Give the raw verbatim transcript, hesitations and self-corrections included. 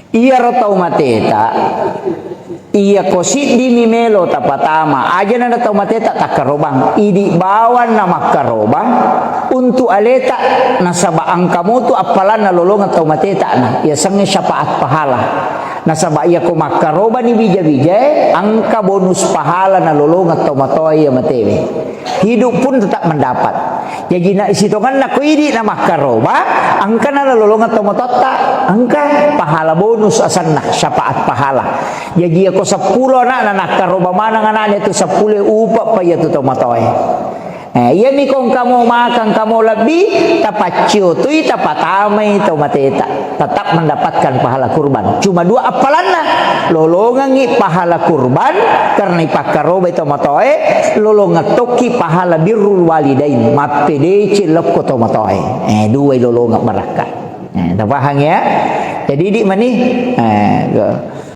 Iyaro tau mateta, iyako siddimi melo tapatama, ajana na tau mateta takkarobang, idi bawang na makkaroba untuk aleta, nasaba engka motu appalanna lolongeng tau mateta na, yasengnge syafaat pahala. Nasaba iyako makkarobani bija-bijae, engka bonus pahala na lolongeng tau matoa iya matewe. Hidup pun tetap mendapat. Jaji na sitongenna ko idi na makkaroba, engka na lolongeng tau matoatta, engka pahala bonus asenna, syafaat pahala. Jaji iyako seppulo anakna nakkaroba maneng anakna tu seppulo, upa pa iya tu tau matoae. Eh, iyami ko engka mo maka, engka mo lebbi, tapacciotui, tapatamai tau mateta. Tetap mendapatkan pahala kurban. Cuma dua appalanna. Lolongengngi pahala kurban karena ipakkarobai tau matoae, lolongeng tokki pahala birrul walidain, mappedeceng lokko tau matoae. Eh, dua lolongeng barakka. Eh, tapahang ya? Jadi idi mani. Eh, go.